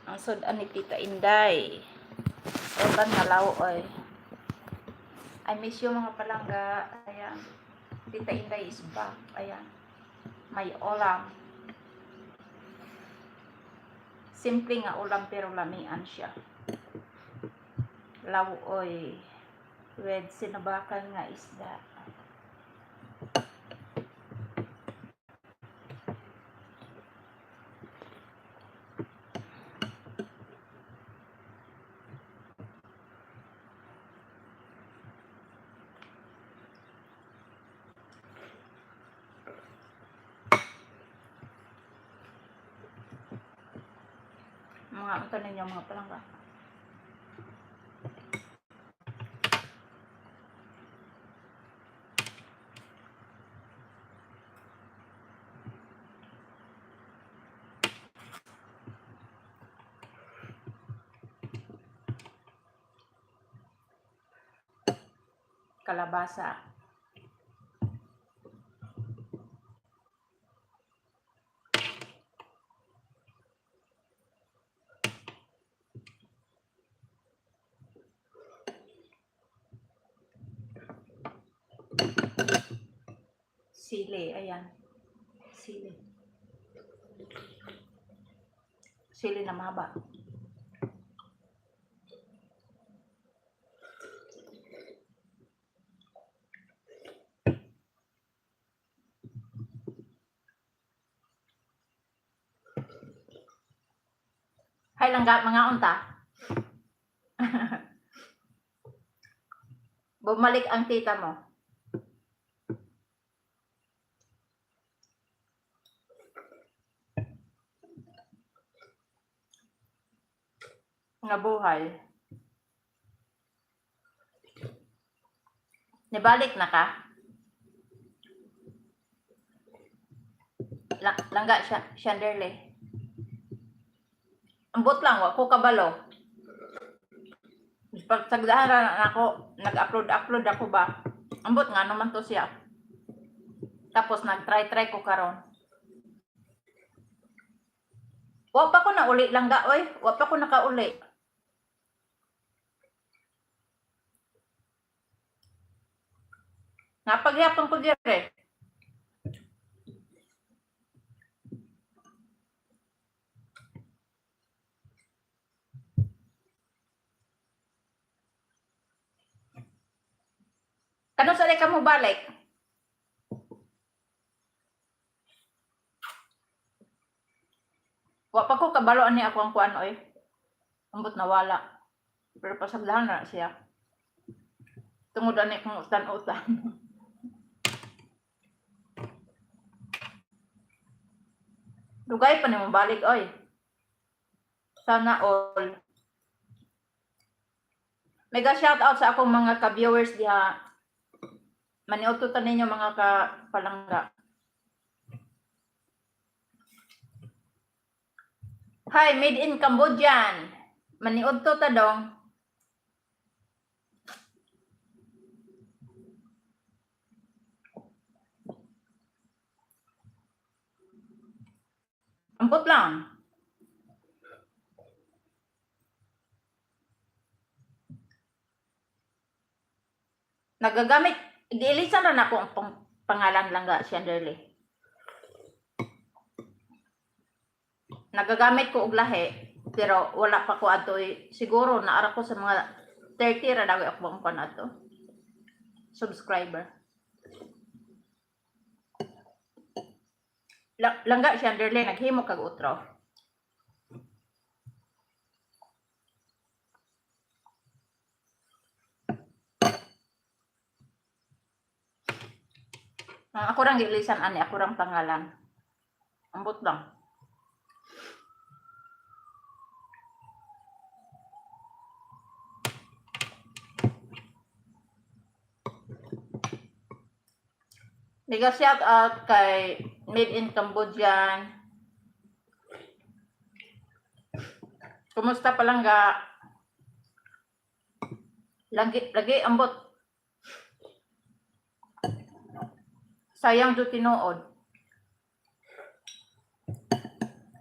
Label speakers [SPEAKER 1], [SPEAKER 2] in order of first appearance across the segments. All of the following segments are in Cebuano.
[SPEAKER 1] Ang sud-an ni Tita Inday. Utan nga law-oy. I miss you, mga palangga. Ayan. Tita Inday is back. Ayan. May ulam. Simple nga ulam pero lamian siya. Law-oy with sinabakan nga isda. Mga unta ninyo, mga palangga? Kalabasa. Sili, ayan. Sili. Sili na mahaba. Hay langga, mga unta. Bumalik ang tita mo. Nga buhay. Nibalik na ka? Langga siya, Shanderley. Ambot lang, wa ko kabalo. Pag sagdahan ra na ako, nag-upload-upload ako ba? Ambot nga naman to siya. Tapos nag-try-try ko karon. Wa pa ko na uli, langga, oy. Wa pa ko nakauli. Napaghapon ko dire. Kanus-a ka mo balik? Wa pa ko kabalo ani ako ang kuan, oy. Ambot nawala. Pero pasagdahan na siya. Tungod ani kong utan-utan. Dugay pa nimo balik, oy. Sana all. Mega shout out sa akong mga ka-viewers diha. Maniudto ta ninyo, mga ka-palangga. Hi, made in Cambodian. Maniudto ta dong. Ambot lang. Nagagamit, giilisan ra nako ang pangalan lang ga, Shanderley. Nagagamit ko og lahi, pero wala pa ko ato eh. Siguro naara ko sa mga 30 ra daw ako ang kuan ato. Subscriber. Langga Shanderley, naghimo kag utro. Ang ako rang gilisan ani, ako rang pangalan. Ambot lang. Mega shout out kay Made in Cambodian. Kumusta, palangga? Lagi, lagi ambot. Sayang do tinuod.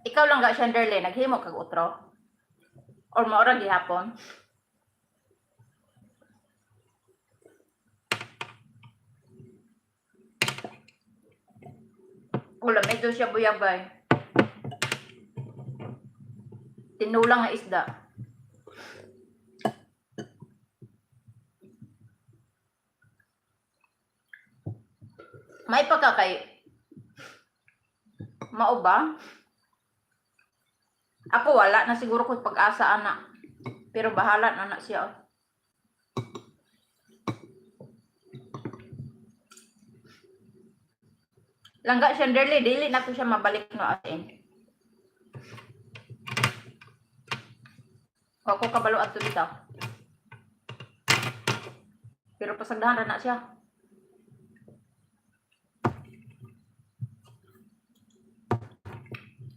[SPEAKER 1] Ikaw lang ga, Shanderley, naghimo kag utro. Or mao ra gihapon? Wala, medyo siya buyabay. Tinulang nga isda. May pagkakay. Mao ba? Ako, wala na siguro ko pag-asa ana. Pero bahala na na siya, oh. Langga Shanderly, dili na ko siya mabalik, no, as in. Wa ko kabalo adto bitaw. Pero pasagdahan ra na siya.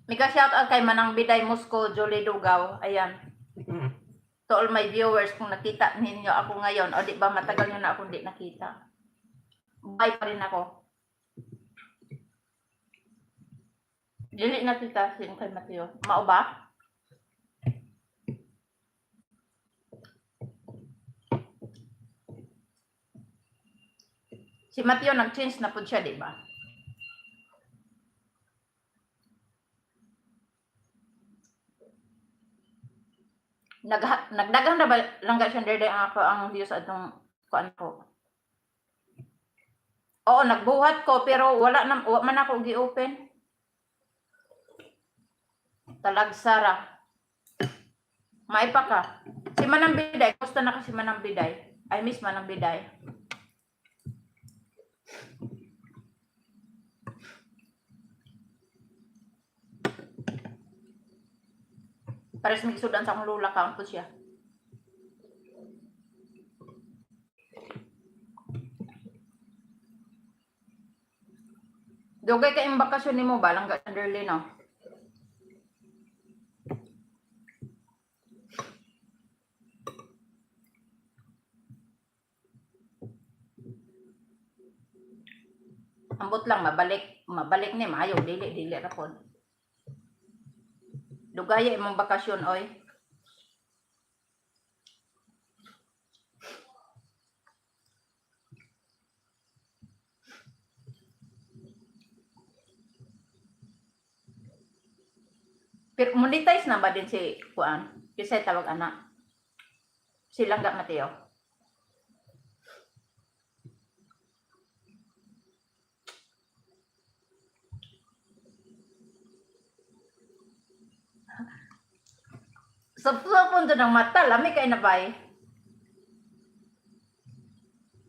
[SPEAKER 1] Mika shout out kay Manang Biday Moscow, Jolie Dugaw. Ayan. To all my viewers, kung nakita ninyo ako ngayon, o di ba matagal nyo na akong di nakita. Bye pa rin ako. Dili na kita sin kay Mateo. Mao ba? Si Mateo nag-change na pud siya, di ba? Nagdagan na ba, langga siya, ang ako ang views atong kuan ko? Oo, nagbuhat ko pero wala na, wa man ako gi-open. Talagsara. Maipa ka. Si Manang Biday, kumusta na ka si Manang Biday? I miss Manang Biday. Pares may gisudan sa akong lula kaon po siya. Dugay ka yung bakasyon nimo ba, langga Underly, no? Ambot lang mabalik, mabalik ni maayo, dili dili ra pod. Dugay imong bakasyon, oy. Pero monetize na ba din si kuan? Kisay tawag ana? Si Langga Mateo. Sa punto ng mata, lami kay na bay.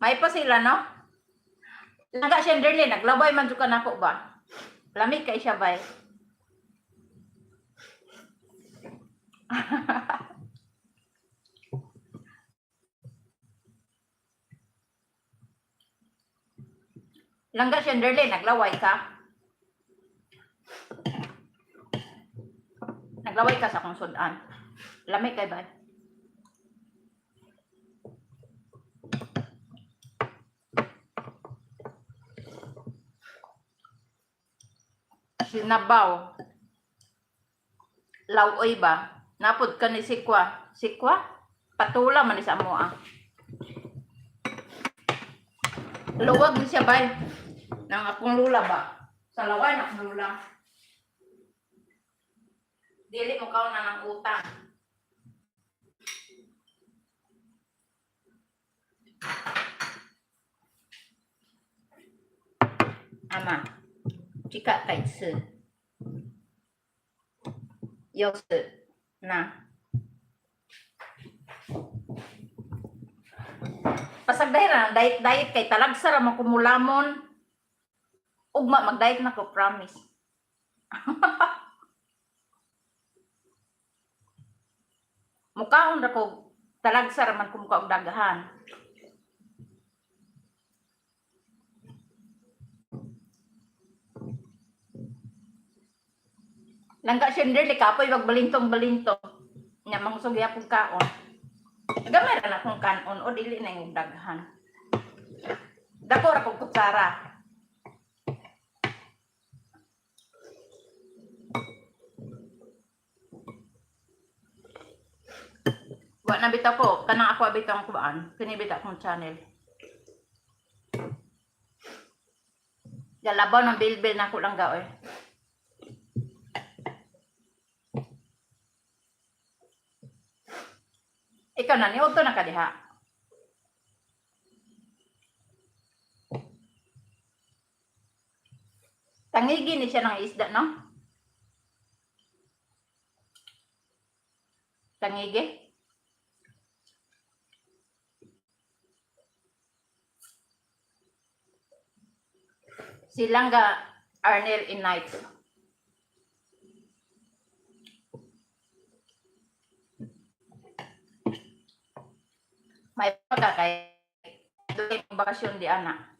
[SPEAKER 1] May pa sila, no? Langga Shenderly, naglabay man jud ka nako ba? Lami kay siya bay. Langga Shenderly, naglaway ka? Naglaway ka sa akong sudan. Lami kay bay. Sinabaw. Lawoy ba? Napod ka ni Sikwa. Sikwa? Patula man ni sa amo ah. Luwag ni siya bay. Nang akong lula ba? Sa laway na akong lula. Dili mo kaon na ng utang. Ama, chika kay 吃。又是na. Pasagdahin na, diet diet kay talagsa ra man kumulamon. Ugma mag-diet na ko, promise. Mukaon ra ko, talagsa ra man ko muka og daghan. Langga Shenderly, kapoy magbalintong-balintong. Nya mangusog gyapon kaon. Gamay ra na akong kanon o dili na yung daghan. Dako ra kog kutsara. Wa na bitaw ko, kanang ako bitaw ang kuan, kini bitaw akong channel. Galabaw ng bilbil na ako lang ga oy. Ikaw na ni na ka diha. Tangigi ni siya ng isda, no? Tangigi? Silangga Arnel in Nights. May pagka kay doon yung bakasyon di ana.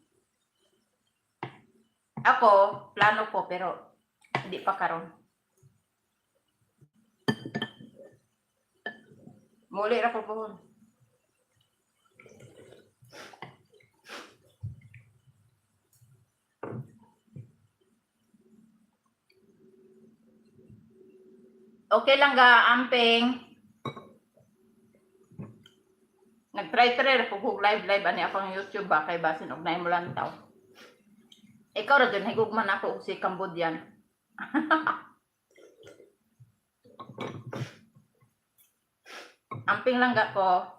[SPEAKER 1] Ako, plano ko pero hindi pa karon. Muli ra ko pohon. Okay lang ga, amping. Nag-try-try ra ko kog live live ani akong YouTube ba kay basin og naay mo lantaw. Ikaw ra jud higugma na ako og si Cambodian. Amping lang ga ko.